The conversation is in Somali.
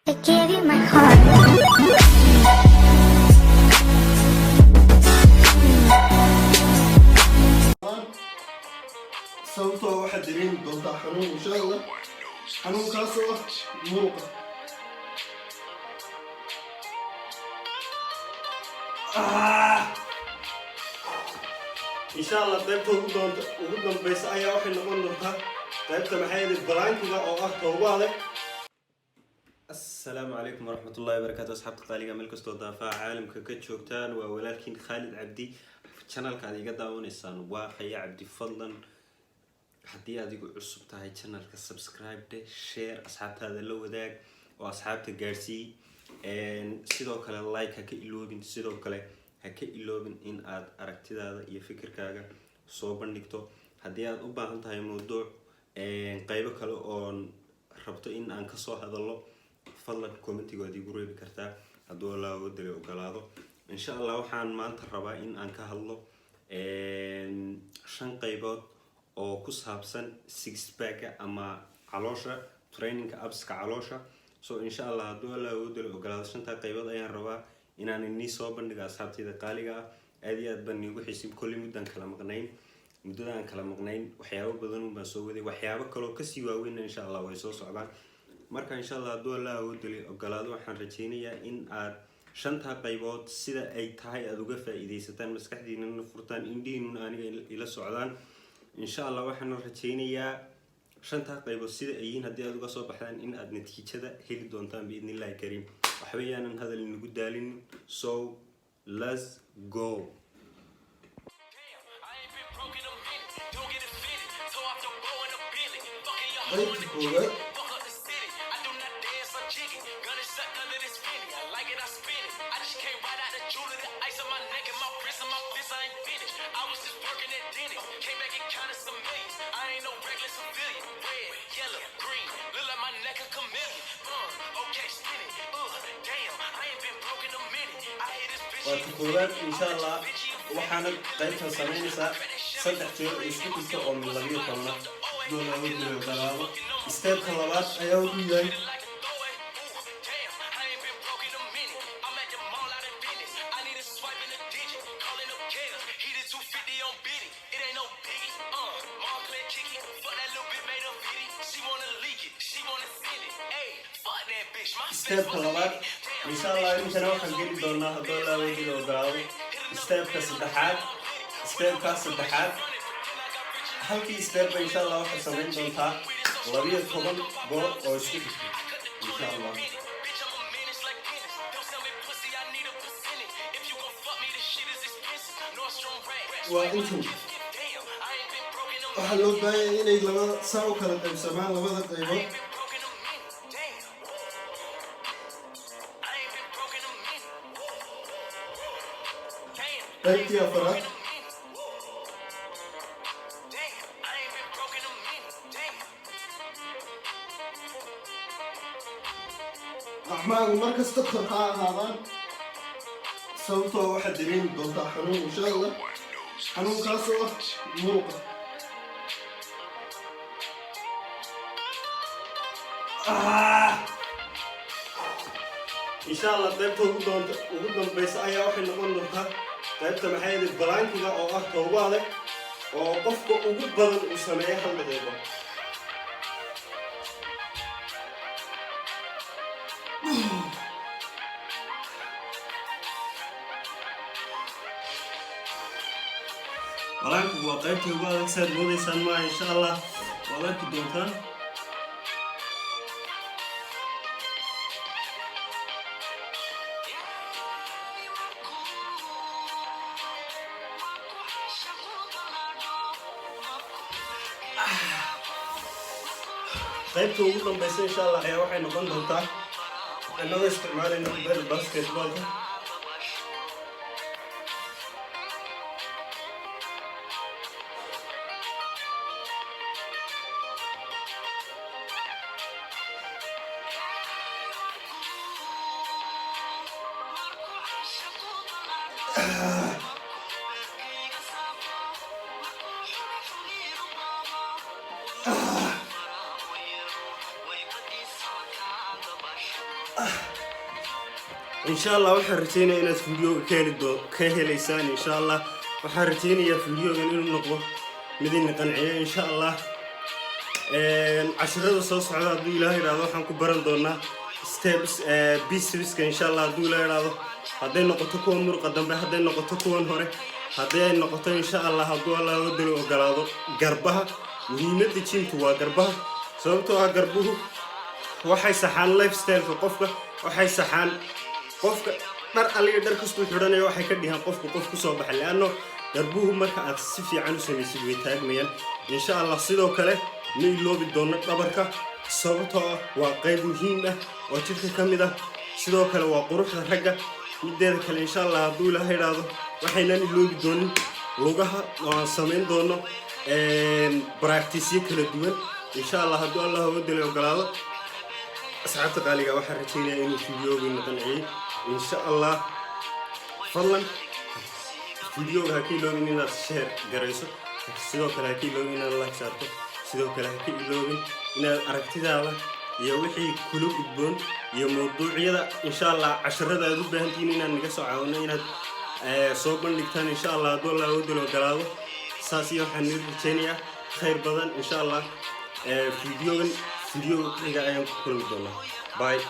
I gave you my heart. Sababtoo waxaad dareemi doontaa xanuun, insha Allah, xanuunkaasoo ah muruqa. Insha Allah, qaybta ugu doonta ugu dambeysa ayaa waxay noqon doontaa qaybta, maxay ahayd, plankiga oo ah tooba adag. Asalaamu calaykum waraxmatullahi wabarakaatu. Asxaabta qaaliga, meel kastoo daafaha caalamka ka joogtaan, waa walaalkiin Khaalid Cabdi. Channelka aad iga daawanaysaan waa Khaya Cabdi. Fadlan, haddii adigu cusub tahay channelka, subscribe dhe, share, asxaabtaada la wadaag oo asxaabta gaarsii. Sidoo kale like ha ka iloobin. Sidoo kale ha ka iloobin in aad aragtidaada iyo fikirkaaga soo bandhigto. Haddii aad u baahan tahay mawduuc, qeybo kale oon rabto in aan kasoo hadallo, fadlan commentigood igu reebi kartaa, hadduu Allah awoodale ogolaado. Insha Allah, waxaan maanta rabaa in aan ka hadlo shan qeybood oo ku saabsan six packa ama caloosha, trainingka abska caloosha. So insha Allah, hadduu Allah awoodale ogolaado, shantaa qeybood ayaan rabaa inaan inii soo bandhigo. Asxaabteyda qaaliga ah, aad iyo aad baan niigu xiisin. Kolley muddaan kala maqnayn, muddada aan kala maqnayn waxyaabo badan baan soo waday, waxyaabo kaloo kasii waaweynna insha Allah way soo socdaan. Marka insha Allah, hadduu Allah awoodale ogolaado, waxaan rajeynayaa in aad shantaa qaybood sida ay tahay aada uga faa-iideysataan, maskaxdiinana furtaan, indhihiinuna aniga ila socdaan. Insha Allah, waxaana rajeynayaa shantaa qaybood sida ay yihiin haddii aad uga soo baxdaan in aad natiijada heli doontaan, biidni illahi kariim. Waxba yaanan hadal inagu daalin, so let's go. I ain't been broke in a minute. Don't get offended. Toe off the bow in a Bentley. Fucking your hoe in Qaybta the koowaad. kitchen. Fuck up the city. I do not dance or jiggy. Gun is stuck under this Fendi. I like it, I spin it. I just came right out the jewelry. The ice on my neck and my wrist and my fist. I ain't finished. I was just working at Denny's. Came back and counted some millions. I ain't no regular civilian. Red, yellow, green. Look like my neck a chameleon. Okay, spin it. Damn. I ain't been broke in a minute. I hate this bitch. Waa ta koowaad. Insha Allah, waxaana qaybtan samaynaysaa saddex jeer oo isku dhigta oo min 12-na Hadduu Allah awoodale ogolaado. Stepka labaad ayaa wuxuu yahay Damn, I ain't been broke in a minute. I'm at the mall out in business. I need a swipe in a digit. Calling up Kales. He did 250 on Biddy. It ain't no biggie. Montclair Kiki. Fuck that little bit made a video. She wanna leak it. She wanna send it. Hey, fuck that bitch. My Stepka labaad, insha Allah, iminkana waxaan geli doonaa, hadduu Allah awoodale ogolaado, stepka saddexaad. Stepka saddexaad, halkii stepba insha Allah waxaad samayn doontaa 12 goor oo isku xigta, insha Allah. Bitch, I'm a menace like Dennis. Don't sell me pussy, I need a percentage. If you gon' fuck me, this shit is expensive. Nordstrom rack. Waa intan. Damn, I ain't been broke in a Waxaa loo baahanya inay labada saa u kala qaybsamaan, labada qaybood. Ain't been broke in a minute. Damn. I ain't been broke in a minute. Damn. Qaybtii afaraad. Damn. I ain't been broke in a minute. Damn. Gacmaagu mar kasta kor ha ahaadaan, sababtoo waxaad dareemi doontaa xanuun, insha Allah, xanuunkaasoo ah muruqa. Insha Allah, qaybta ugu doonta ugu dambeysa ayaa waxay noqon doontaa qaybta, maxay ahayd, plankiga oo ah tooba adag oo qofka ugu badan uu sameeyo hal daqiiqo. Plankigu waa qaybta ugu adag, saad moodaysaan maaha. Insha Allah, waad arki doontaan. Qaybta ugu dambeysa, insha Allah, ayaa waxay noqon doontaa annagoo isticmaalayna kubadda basketballka. Insha Allah waxaan rajeynayaa inaad videoga ka heli doo ka helaysaan. Insha Allah waxaan rajeynayaa videogan inuu noqdo mid ina qanciyo. Insha Allah cashirada soo socda, hadduu Ilaah idhaahdo, waxaan ku baran doonaa steps bicepska. Insha Allah, hadduu Ilaah idhaahdo, hadday noqoto kuwa muruqa dambe, hadday noqoto kuwan hore, hadday ay noqoto, insha Allah, hadduu Allah wadani ogolaado, garbaha. Muhiimadda gymtu waa garbaha, sababtoo ah garbuhu waxay saxaan lifestyleka qofka, waxay saxaan qofka dhar aliga dhar kastuu xidhanayo, waxay ka dhihaan qofku qof kusoo baxay, leanno garbuhu marka aad si fiican u samaysid way taagmayaan. Insha Allah sidoo kale ma iloobi doono dhabarka, sababtoo ah waa qayb muhiim ah oo jidhka ka mid ah. Sidoo kale waa quruxda ragga. Mideeda kale, insha Allah, hadduu Ilaaha idhaahdo, waxaynan iloobi doonin lugaha oo aan samayn doono practiceyo kala duwan, insha Allah, hadduu Allah wadala ogolaado. Asxaabta qaaliga, waxaan rajaynayaa inuu videogiina qanciyey, insha Allah. Fadlan videoga ha ka iloobin inaad share garayso, sidoo kale ha ka iloobin inaad like saarto, sidoo kale ha ka iloobin inaad aragtidaada iyo wixii kula gudboon iyo mawduucyada, insha Allah, casharada aad u baahantihiin inaad naga soo caawino inaad soo bandhigtaan, insha Allah, hadduu Allah wadala ogolaado. Saas iyo waxaan nii rajaynayaa khayr badan, insha Allah. Videogan videoga ku xiga ayaan ku kulmi doonaa. Bye.